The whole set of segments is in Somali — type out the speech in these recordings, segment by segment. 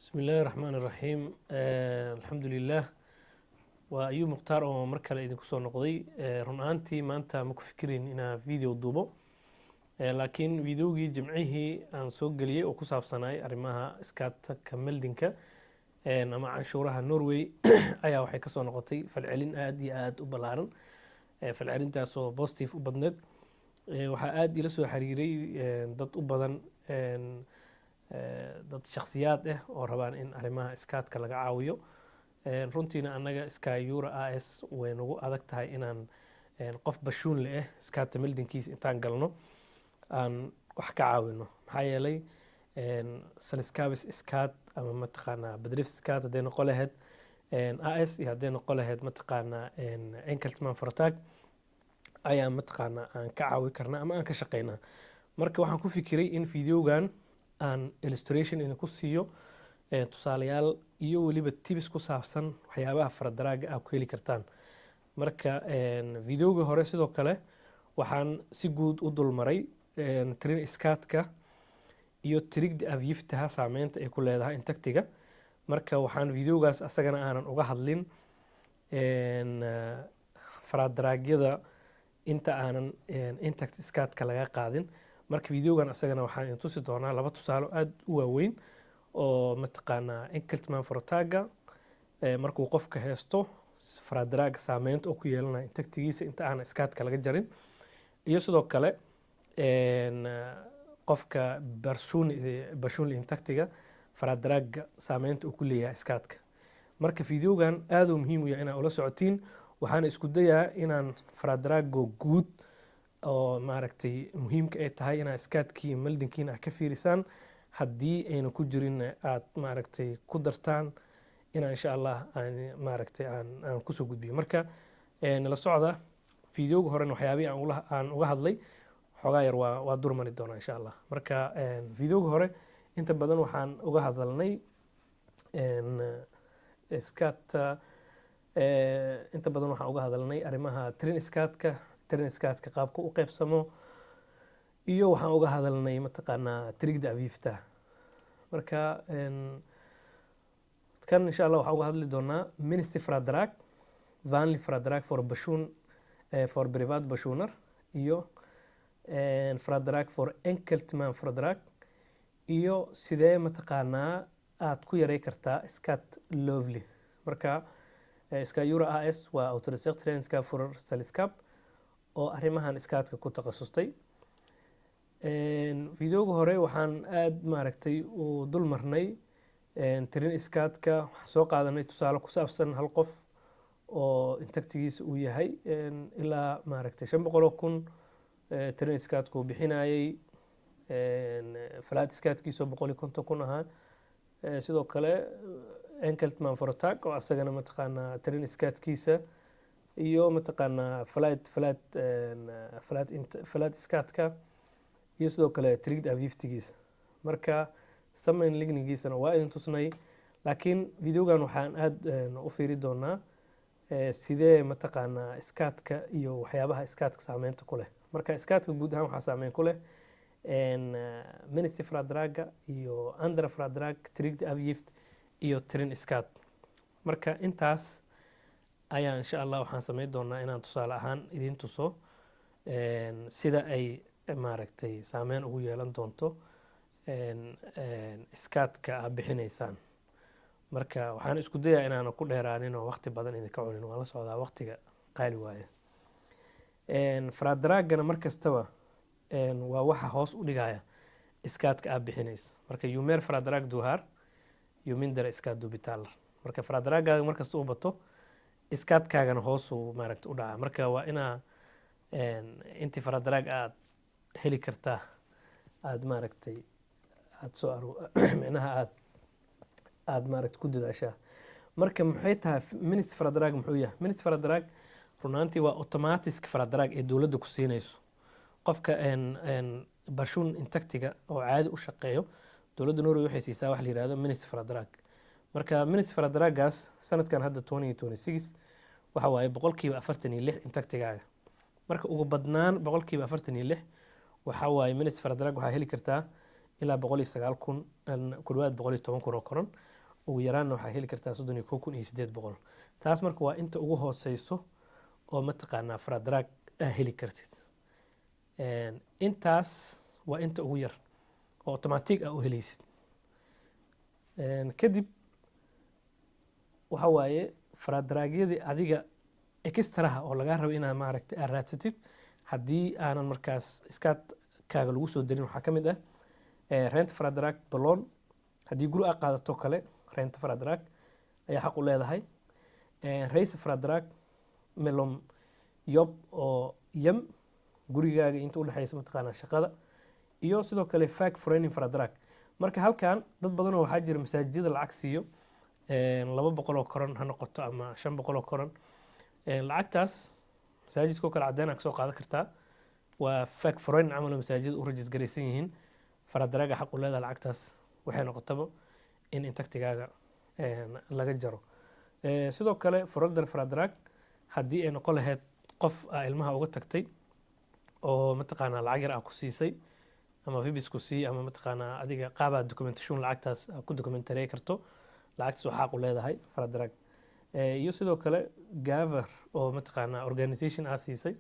Bismi illaahi raxmaan iraxiim. Alxamdulilah. Waa Ayuu Mukhtaar oo mar kale idinku soo noqday. Run ahaantii maanta ma ku fikirin inaan video duubo, laakiin videogii Jimcihii aan soo geliyey oo ku saabsanaay arrimaha skattemeldingka ama canshuuraha Norway ayaa waxay kasoo noqotay falcelin aada iyo aada u ballaaran, falcelintaasoo positive u badneed. Waxaa aada ila soo xiriiray dad u badan, dad shakhsiyaad ah oo rabaan in arrimaha skattka laga caawiyo. Runtiina annaga Skyura AS way nagu adag tahay inaan qof personlig ah skattemeldingkiisa intaan galno aan wax ka caawino, maxaa yeelay selskapsskatt ama mataqaanaa bedriftsskatt hadday noqon lahayd AS iyo hadday noqon lahayd mataqaanaa enkeltmannsforetak ayaa mataqaanaa aan ka caawi karnaa ama aan ka shaqeynaa. Marka waxaan ku fikiray in videogan aan illustration idinku siiyo, tusaalayaal iyo weliba tips ku saabsan waxyaabaha fradragga aad ku heli kartaan. Marka videoga hore sidoo kale waxaan si guud u dulmaray trinnskattka iyo trygdeavgiftaha saameynta ay ku leedahay inntektiga. Marka waxaan videogaas asagana aanan uga hadlin fradragyada inta aanan inntektsskattka laga qaadin. Marka videogan asagana waxaan idin tusi doonaa laba tusaalo aada u waaweyn oo mataqaanaa enkeltmannsforetakga markuu qofka haysto fradrag saameynta oo ku yeelanaya inntektigiisa inta aanan skattka laga jarin, iyo sidoo kale qofka personlig inntektiga fradragga saameynta uu ku leeyahay skattka. Marka videogan aada uu muhiim u yahay inaa ula socotiin. Waxaana isku dayaa inaan fradraggo guud oo maaragtay muhiimka ay tahay inaa skattemeldingkiina ka fiirisaan, haddii ayna ku jirin aad maaragtay ku dartaan, inaan insha Allah aan maaragtay aan kusoo gudbiyo. Marka nala socda. Videoga horena waxyaabihii aan uga hadlay xoogaa yar waa durmari doonaa insha Allah. Marka videoga hore inta badan waxaan uga hadalnay skatta, inta badan waxaan uga hadalnay arrimaha trinnskattka, trinnskattka qaabka u qeybsamo, iyo waxaan uga hadalnay mataqaanaa trygdeavgifta. Marka kan insha Allah waxaan uga hadli doonaa minstefradrag, vanlig fradrag for person, for privatpersoner, iyo fradrag for enkeltmannsforetak, iyo sidee mataqaanaa aad ku yarey kartaa skatt lovlig. Marka Skyura AS waa autorisert regnskapsførerselskap oo arrimahan skattka ku takhasustay. Videoga hore waxaan aada maaragtay u dul marnay trinnskattka. Waxaan soo qaadanay tusaale ku saabsan hal qof oo inntektigiisa uu yahay ilaa maaragtay 500,000, trinnskattka uu bixinayay, flatskatkiisa oo 150,000 ahaa, sidoo kale enkeltmannsforetak oo asagana mataqaanaa trinnskatkiisa iyo mataqaanaa flatskatka iyo sidoo kale trygdeavgiftigiisa. Marka sammenligningiisana waa idin tusnay, laakiin videogan waxaan aada u fiiri doonaa sidee mataqaanaa skattka iyo waxyaabaha skattka saameynta ku leh. Marka skattka guud ahaan waxaa saameyn ku leh minstefradragga iyo andre fradrag, trygdeavgift iyo trinnskatt. Marka intaas ayaa insha Allah waxaan sameyn doonaa inaan tusaale ahaan idin tuso sida ay maaragtay saameyn ugu yeelan doonto skattka aad bixinaysaan. Marka waxaan isku dayaa inaana ku dheeraanin oo waqti badan idinka cunin. Waan la socdaa, waqtiga qaali waaye. Fradraggana mar kastaba waa waxa hoos u dhigaya skattka aad bixinayso. Marka jo mer fradrag du har, jo mindre skatt du betaler. Marka fradraggaaga markasta u bato, skattkaagana hoosuu maaragta u dhacaa. Marka waa inaa intii fradrag aad heli kartaa aad maaragtay aad soo aro, micnaha aad maaragta ku dadaashaa. Marka maxay tahay minstefradrag? Muxuu yahay minstefradrag? Runaantii waa automatisk fradrag ee dowladda ku siinayso qofka personinntektiga oo caadi u shaqeeyo. Dowladda Norway waxay siisaa wax la yihahdo minstefradrag. Marka minstefradraggaas sanadkan hadda 2026 waxa waaye 46% inntektigaaga. Marka ugu badnaan 46% waxa waaye minstefradrag. Waxaa heli kartaa ilaa 109,000, ku dhawaad 110,000 oo koron. Ugu yaraanna waxaa heli kartaa 31,800. Taas marka waa inta ugu hooseyso oo mataqaanaa fradrag aa heli kartid. Intaas waa inta ugu yar oo automatic ah u helaysid. Kadib waxa waaye fradragyadii adiga extraha oo lagaa rabo inaad maaragtay aad raadsatid haddii aanan markaas skattkaaga lagu soo darin, waxaa ka mid ah rentefradrag på lån. Haddii guri aad qaadato kale, rentefradrag ayaa xaq u leedahay, reisefradrag mellom jobb og hjem, gurigaaga inta udhexeysa mataqaanaa shaqada, iyo sidoo kale fagforeningsfradrag. Marka halkan dad badanoo waxaa jira masaajidada lacag siiyo, 200 oo koron ha noqoto ama 500 oo koron. Lacagtaas masaajidka kale caddeyn aa kasoo qaadan kartaa, waa fagforening camal oo masaajida u rajisgaraysan yihiin. Fradraga xaq u leedahay lacagtaas waxay noqotaba in inntektigaaga laga jaro. Sidoo kale foreldrefradrag, haddii ay noqon lahayd qof aa ilmaha uga tagtay oo mataqaanaa lacag yar aa ku siisay ama Vipps ku sii ama mataqaanaa adiga qaabaa dokumentation lacagtaas aa ku dokumentarey karto, lacagtaas waxaa xaq u leedahay fradrag. Iyo sidoo kale gaver oo mataqaanaa organisation aa siisay,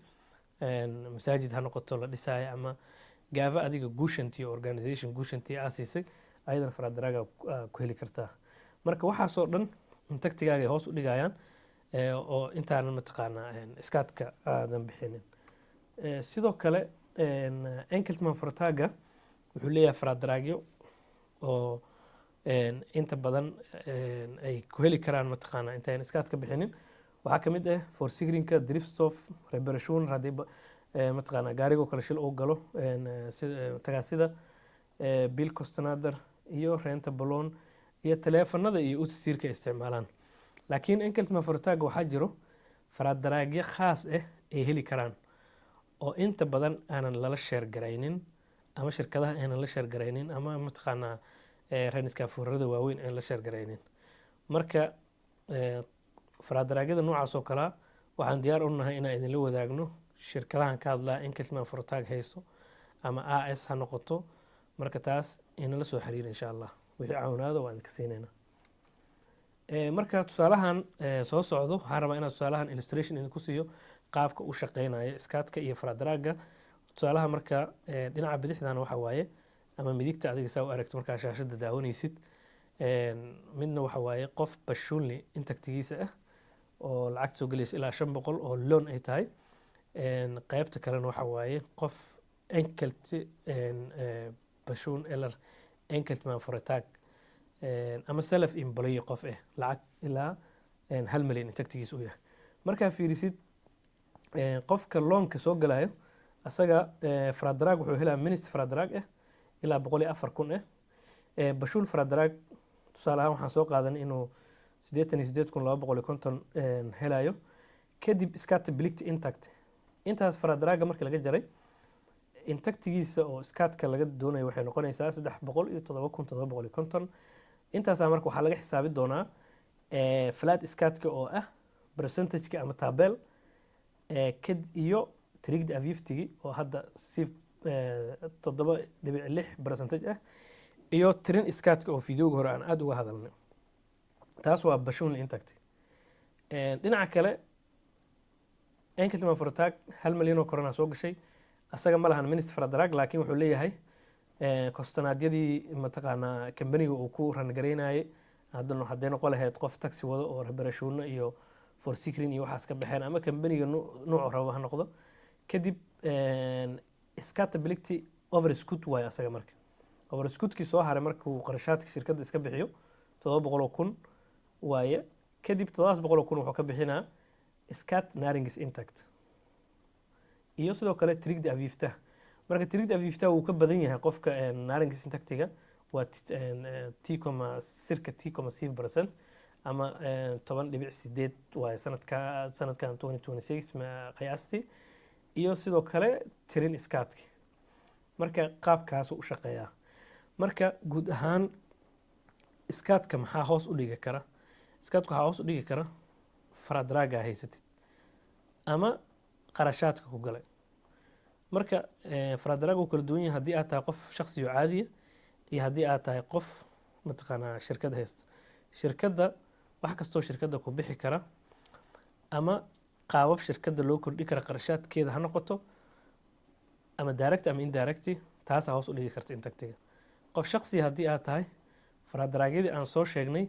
masaajid ha noqoto la dhisaayo ama gave adiga guushantii organisation guushantii aa siisay, ayadana fradraga ku heli kartaa. Marka waxaasoo dhan inntektigaaga ay hoos u dhigayaan oo intaanan mataqaanaa skattka aadan bixinin. Sidoo kale enkeltmannsforetaga wuxuu leeyahay fradragyo oo inta badan ay ku heli karaan mataqaanaa intayan skattka bixinin. Waxaa kamid ah forsikringka, drivstoff, reparasjon haddii mataqaanaa gaarigoo kale shil uu galo, tagaasida, bilkostnader iyo rente på lån iyo taleefanada iyo utstyrka ay isticmaalaan. Laakiin enkeltmannsforetaga waxaa jiro fradragyo khaas ah ay heli karaan oo inta badan aanan lala share garaynin ama shirkadaha aanan la share garaynin ama mataqaanaa regnskapsførerada waaweyn aan la share garaynin. Marka fradragyada noocaas oo kalea waxaan diyaar u nahay inaan idinla wadaagno shirkadahan ka hadlaa enkeltmannsforetak hayso ama AS ha noqoto. Marka taas inala soo xiriir insha Allah, wixii caawinaada waan idinka siinaynaa. Marka tusaalahan soo socdo, waxaan rabaa inaan tusaalahan illustration idinku siiyo qaabka u shaqeynayo skattka iyo fradraga. Tusaalaha marka dhinaca bidixdana waxa waaye ama midigta adiga saa u aragto markaa shaashada daawanaysid, midna waxa waaye qof personlig inntektigiisa ah oo lacag soo gelayso ilaa 500 oo lån ay tahay. Qaybta kalena waxa waaye qof enkelt person eller enkeltmannsforetak ama self employee qof eh lacag ilaa 1 milyan inntektigiisa u yahay. Markaa fiirisid qofka lånka soo galayo, asaga fradrag wuxuu helaa minstefradrag ah ilaa 104,000 ah. Personfradrag tusaale ahaan waxaan soo qaadanay inuu 88,250 helayo. Kadib skattepliktig inntekt, intaas fradraga markii laga jaray, inntektigiisa oo skattka laga doonayo waxay noqonaysaa 307,750. Intaasaa marka waxaa laga xisaabi doonaa flat skattka oo ah percentageka ama tabell kad iyo trygdeavgiftigi oo hadda si 7.6 percentage ah iyo trinnskattka oo videoga hore aan aada uga hadalnay. Taas waa personlig inntekt. Dhinaca kale enkeltmannsforetak 1 milyan oo korona soo gashay, asaga ma lahan minstefradrag, laakiin wuxuu leeyahay kostnadiyadii mataqaanaa kambaniga uu ku rangaraynayay. Haddana hadday noqon lahayd qof taxi wado oo reparasjono iyo forsikring iyo waxaas ka baxeen ama kambaniga nuucu rabo ha noqdo. Kadib skattepliktig overskudd waayo asaga. Marka overskuddkii soo haray markuu qarashaadka shirkadda iska bixiyo 700,000 waaye. Kadib 700,000 wuxuu ka bixinaa skatt næringsinntekt iyo sidoo kale trygdeavgifta. Marka trygdeavgifta wuu ka badan yahay qofka næringsinntektiga, waa ti komma cirka 10,7% ama 10.8 waaye sanadkan 2026 qiyaastii, iyo sidoo kale trinnskattka. Marka qaabkaasuu u shaqeeyaa. Marka guud ahaan skattka maxaa hoos u dhigi kara? Skattka waxaa hoos u dhigi kara fradraga haysatid ama qarashaadka ku galay. Marka fradraga wuu kala duwan yahay haddii aad tahay qof shaksiyo caadiya iyo haddii aad tahay qof mataqaanaa shirkad haysta. Shirkadda, wax kastoo shirkadda ku bixi kara ama qaabab shirkadda loo kordhi kara qarashaadkeeda ha noqoto ama direct ama indirect, taasaa hoos u dhigi karta intäktiga. Qof shaqsiya haddii aad tahay, fradragyadii aan soo sheegnay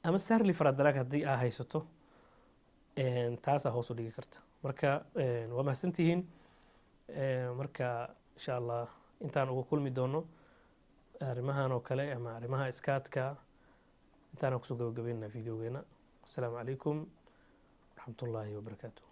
ama särlig fradrag haddii aa haysato, taasaa hoos u dhigi karta. Marka waa mahadsantihiin. Marka insha Allah intaan uga kulmi doono arrimahan oo kale ama arrimaha skattka, intaanaan kusoo gabagabeynaa videogeena. Asalaamu calaykum waraxmatullaahi wabarakaatu.